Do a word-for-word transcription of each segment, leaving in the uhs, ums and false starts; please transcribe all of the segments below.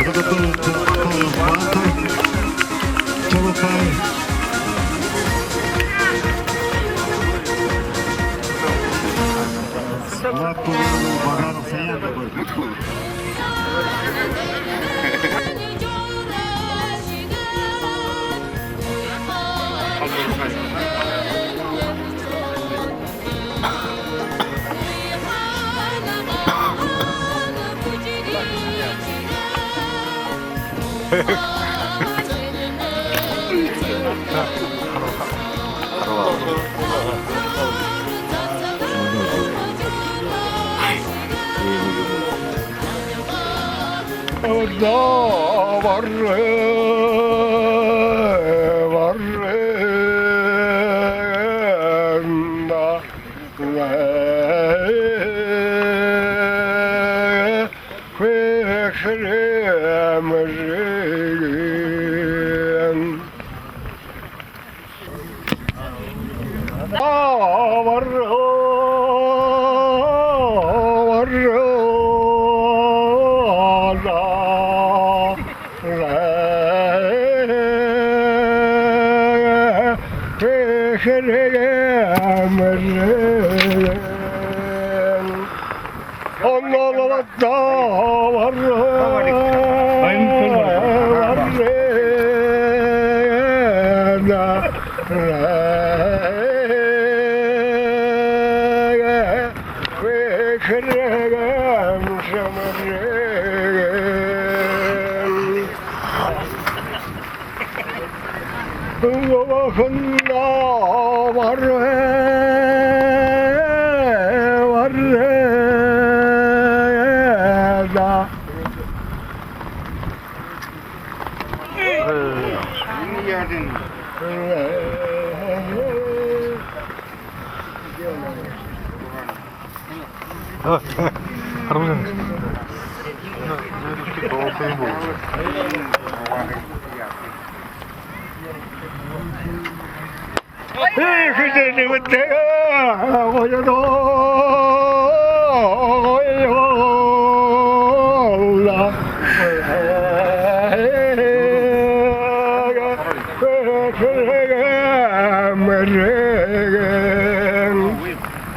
Приготовиться, Батоев, Батов, Чалукай. Лапу, Базаров, Саян такой.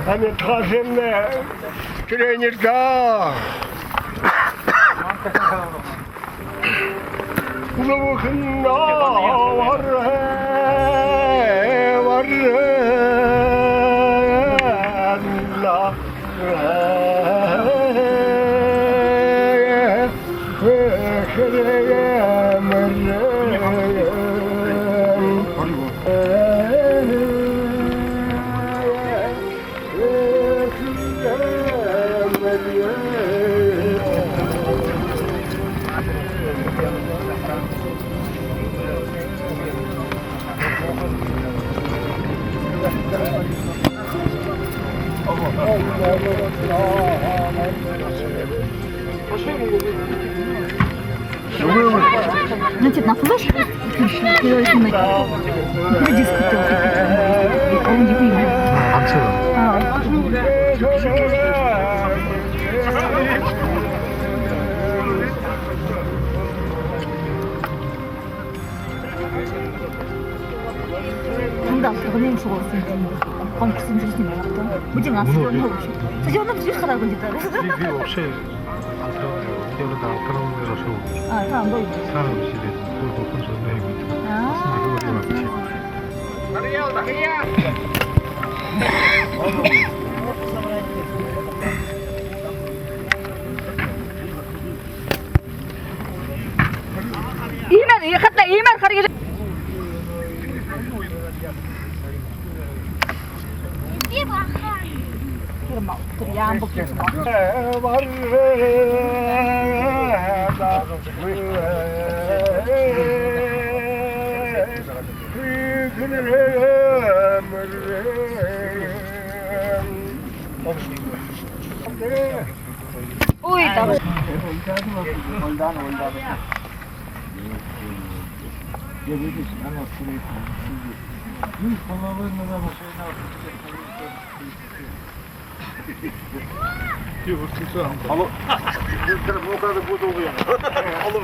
Амитхасынь тренер даа. Значит, на флешке. Надо диск. Мында турған ең соғылсын. Он кусок жизни мало кто. Будем нас Много. Всё равно вообще. Всё равно здесь хорошо будет. Би, би вообще алтараа, би одоо алтараа зашёл. А, там был. Там сидит. Тут вот он же знает. А. С ним говорил вообще. Иимэ, хатта иимэ харгыш. Ой, да. Алло. Алло.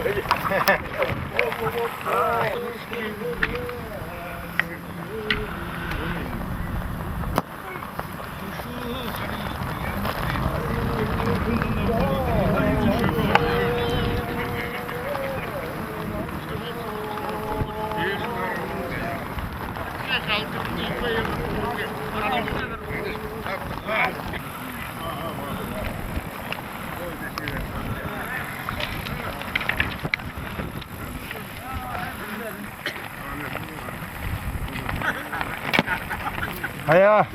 Ая.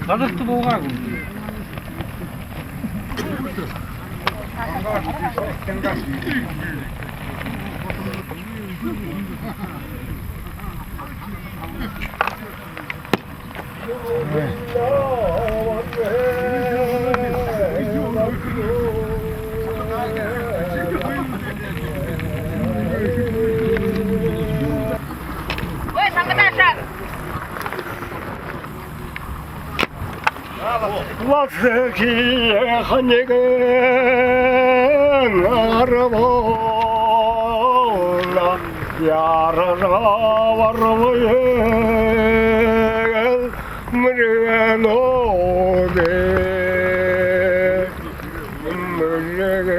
Газарта буугаагүй. Ой, сангадаа шаг. Ласкиха нэгэн арбана, яаржа барбал мэргэнүүдэй мэргэнэ.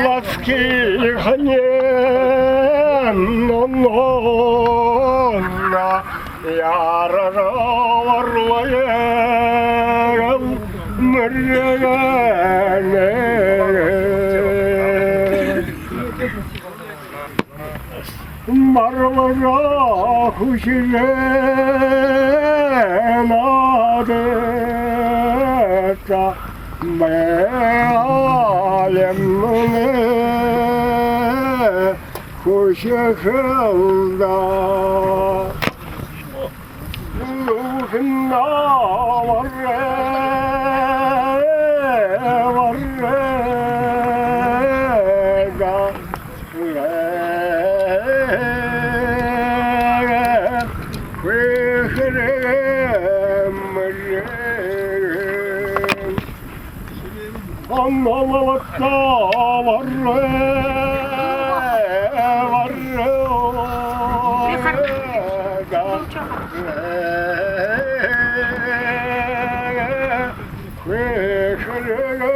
Ласкиха нэгэн онон яаржа барбал мэргэнэ. Марбажа хүсэжэ наадажа байгаал юм, хүсэхэл даа. Нүхэн намарай барайда. Хүхэрэмэрэн. Онололто барай, барай. Хүхэрэмэрэн.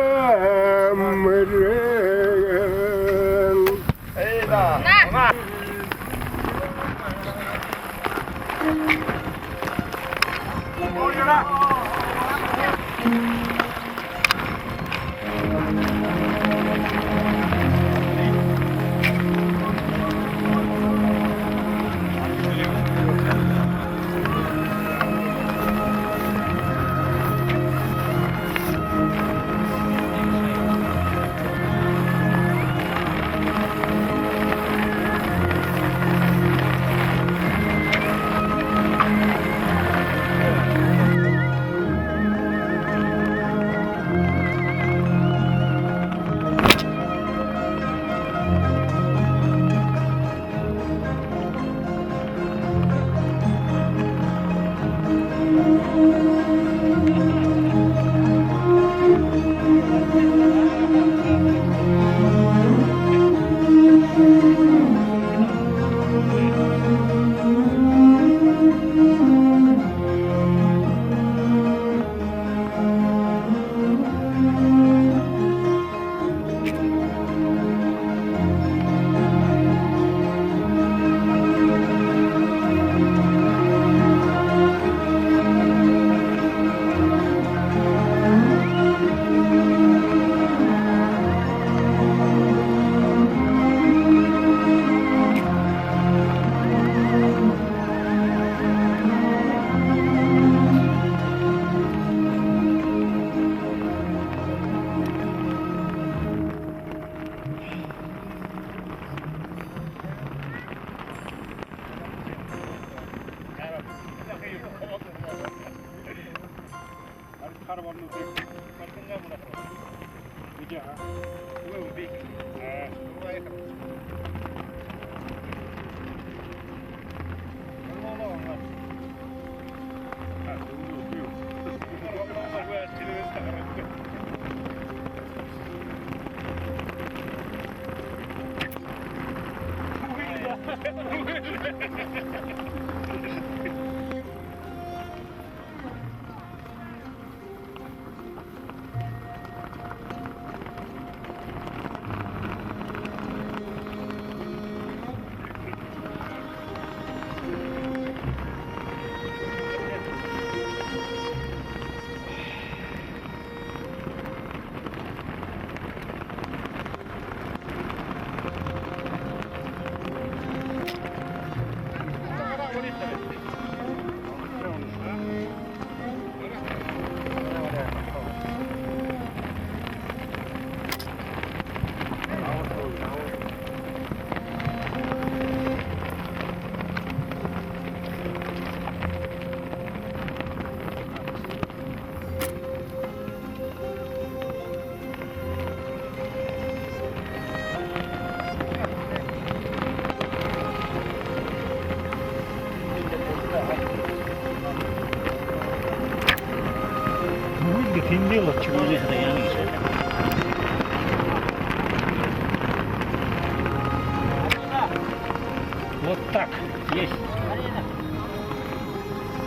Вот так. Есть.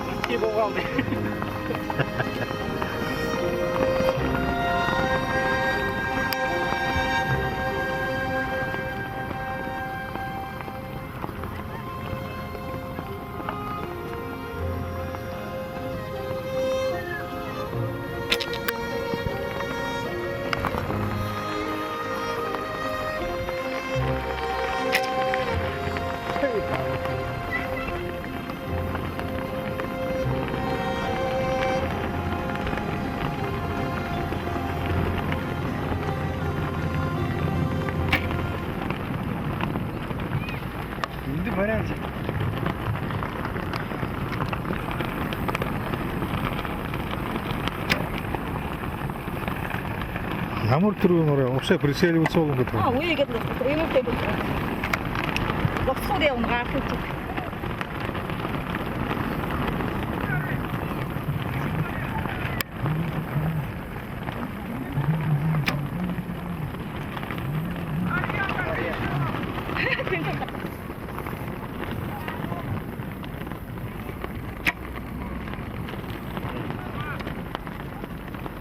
Почти попал. Эндэ баряад. Ямар түрүүн орой? Вообще прицеливаться болон гэдэг. А, үе гэдэг. Энэ үгтэй гэдэг. Бохсууд явна, гаархууд.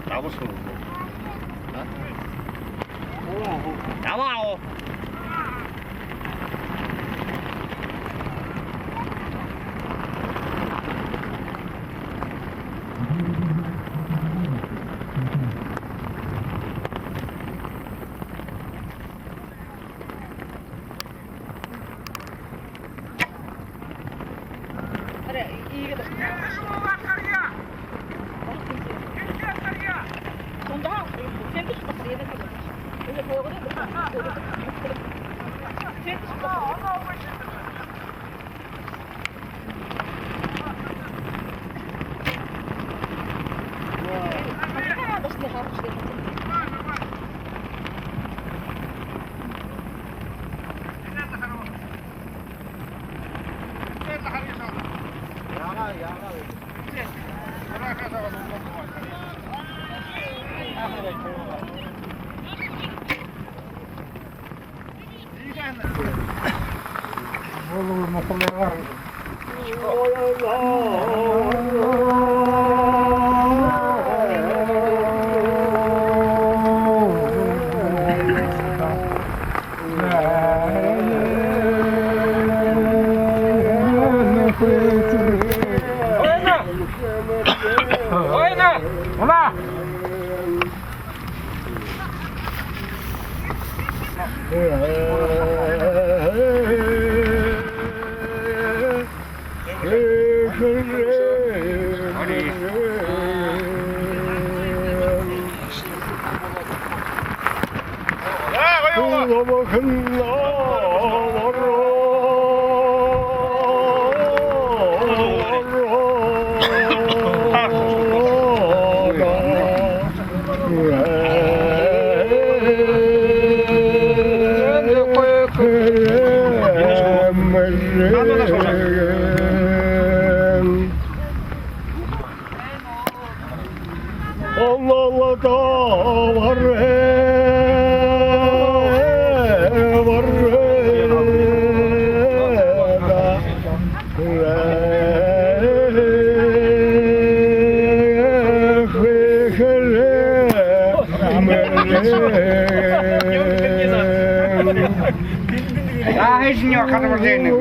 Дабаш уу? А? Дабаа уу? Голову на полярах. Ойна! Ойна! Уна! А, извини, как это выражение?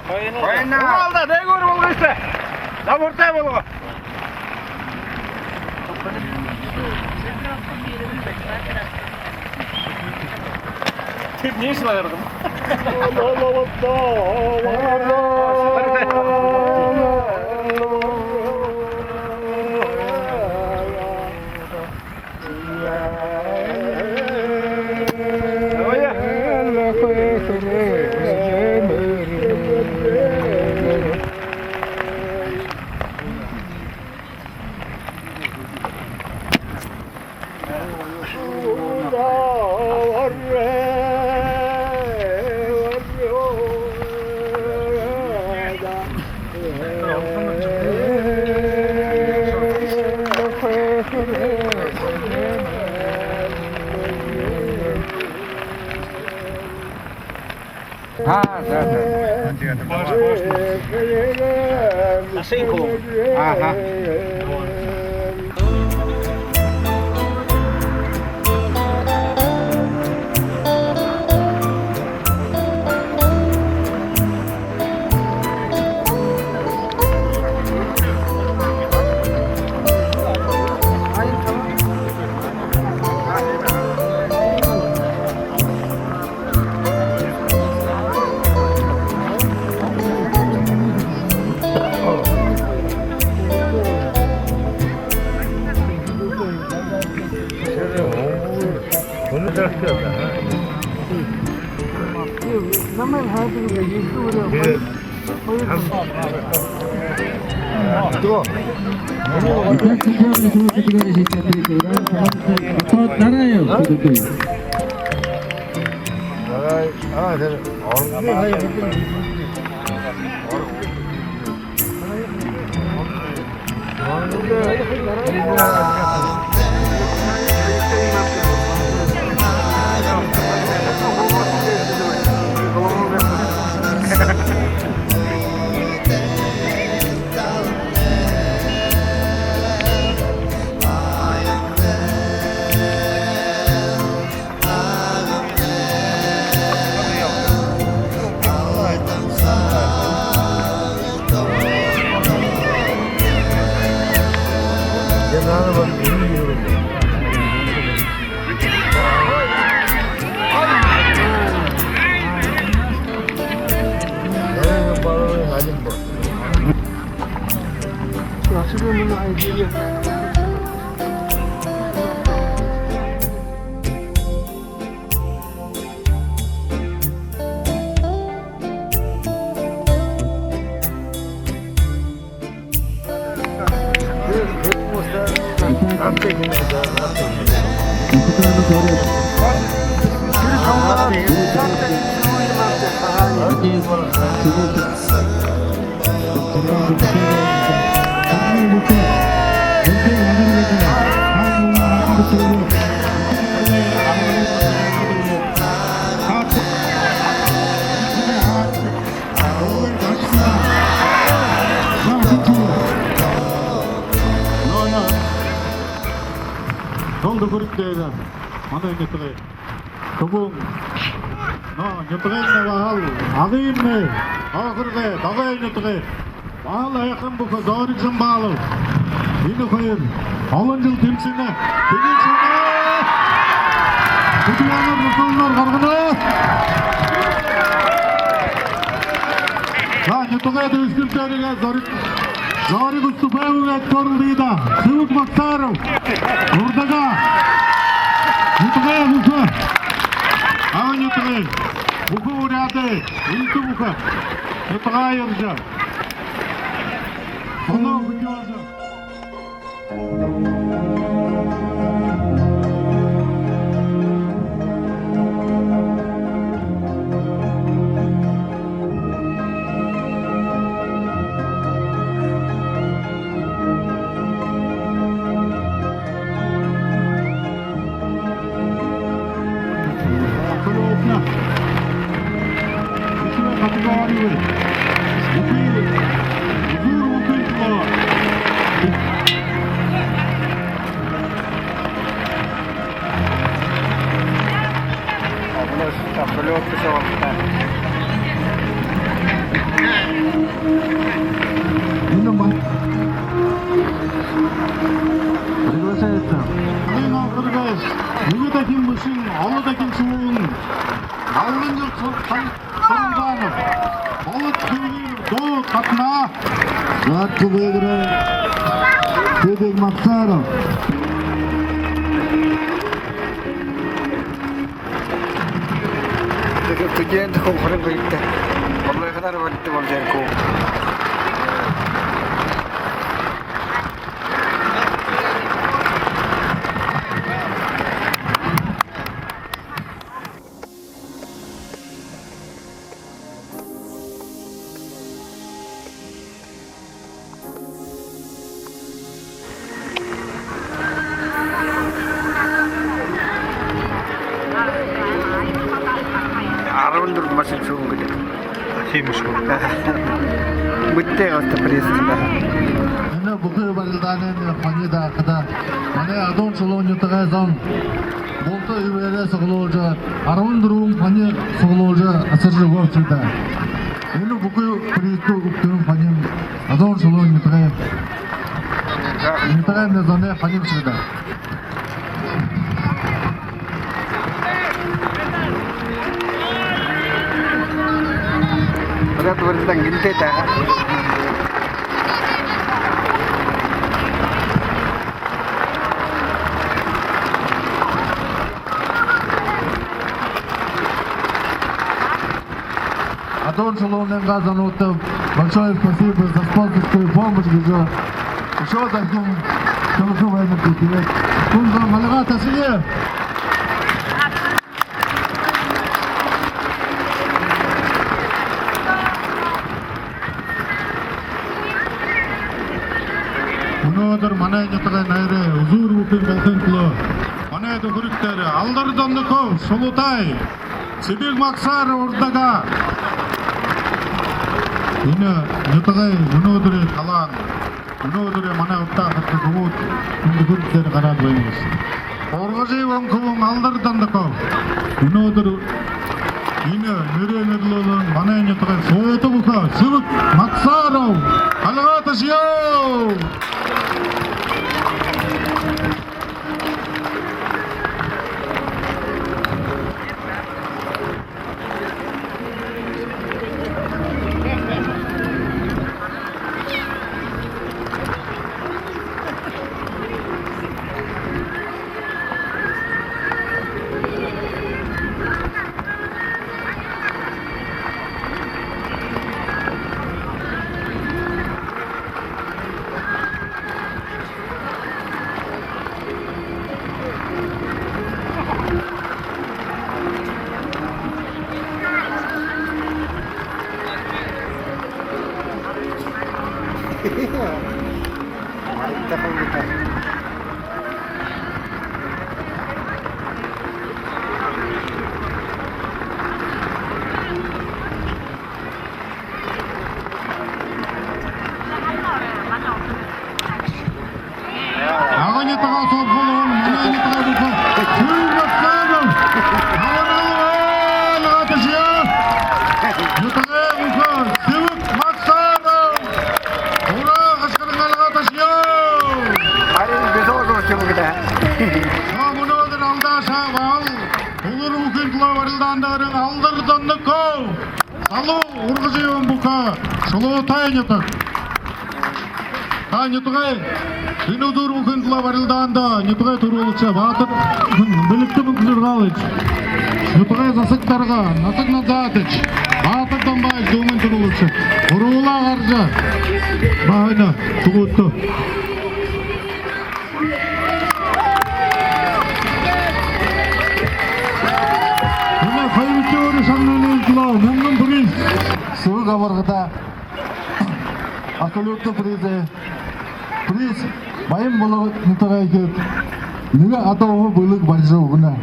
Ойно. Уралда дээгүүр болгыш даа. Дабһартай болго. Тэд нээшэл гаргана. А, да, да. Ага. Дараагийн, а, тэрэ ордын хоёр хэдэн. Тон дүхэриг дээрэ манай нютагай хүбүүн, но, нютагай нэ баһал Агын нэ, Оохоргой, Догой нютагай баһал һайхан бүхэ Зориг Жамбалов. Энэ хоёр олон жэл тэмсэнэ. Тэнгэшэнэ. Хүдэлөөнөөр, хүдэлөөнөөр гаргана. За, нютагай дээшхэл дээрэ Зориг, Зориг Үсэбаевые хөөрэлдэе даа. Сэбэг Максаров. Урдагаа. Нютагай бүхэ, Агын нютагай бүхэ, уряадай элдэб бүхэ нютагаархидаа. Соноо хүдөөжэ. Абсолютно. Ничего категории. Үзүүр, үзүүр бүхын түлөө. Абсолютно шоолта. Энэ ма- Приглашается. Ангын округой нэгэ дахин бэшэ, олон дахин шубуун Балданжаб Су-, Су-, Суржанов. Болод Тимур дуу татана. Схватку выиграл Сибик Максаров. Тиигээд студент хүн хорин хоёртой. Болойхоноор баригддаг бол зэрэг үү. Арбан дүрбэн машина шүүн гэдэг. Тиимэ шүү. Бүттэй оста приз даа. Энэ бүхы барилдаанай хонидо хадаа манай Адуун шулуун нютагай зон булта үбэрөө суглуулжа, арбан дүрбэн хони суглуулжа асаржа үгөөбши даа. Энэ бүхы призтэ үгтэн хонин Адуун шулуун нютагай, нютагай зоной хони бшуу даа. Уряад барилдаан гэнтэ даа. Адуун шулуунайнгаа зонуудта большое спасибо за спонсорскую помощь гэжэ үшөө дахин хэлэхэ байнаб. Тиигээд хүн зон, альгаа ташая. Мүнөөдэр манай нютагай нэрэ үзүүр бүхын болохын түлөө манай Түхэриг дээрэ Алдар Дондоков, Шулуутай, Сибик Максаров, Урдагаа. Энэ нютагай мүнөөдэрэй талаан, мүнөөдэрэй манай урда хадаа хүбүүд энэ Түхэриг дээрэ гараад байна гээшэ. Ургажа ябаһан хүбүүн Алдар Дондоков. Мүнөөдэр энэ нэрээ нэрлүүлэн манай нютагай суута бүхэ Сибик Максаров. Альгаа ташая. Агын нютагай субхулуун, манай нютагай бүхэ Сибик Максаров. Альгаа ташая. Нютагай бүхэ Сибик Максаров. Ураа хашхаран альгаа ташая. Харин бисо зурчим гэдэг. Мүнөөдэр алдашаа баһал үзүүр бүхын түлөө барилдаанда гараһан Алдар Дондоков. Залуу ургажа ябаһан бүхэ Шулуутай нютаг. А нютагай энэ үзүүр бүхын түлөө барилдаанда нютагай түрүүлэгшэ Баатар Бэлигтэ Мүнхэ Жаргалович, нютагай засаг дарга Насаг Назарович, Баатар Дамбаевич, Дүүмын түрүүлэгшэ, гурбуулаа гаража, баһа энэ түгөөдтөө. Энэ хоёрдохи шагналай түлөө мүнгэн приз. Сүлэг абархада абсолютно призэй. Приз Баян-Булаг нютагай гээд нэгэ адууһа бэлэг барижа үгэнэ.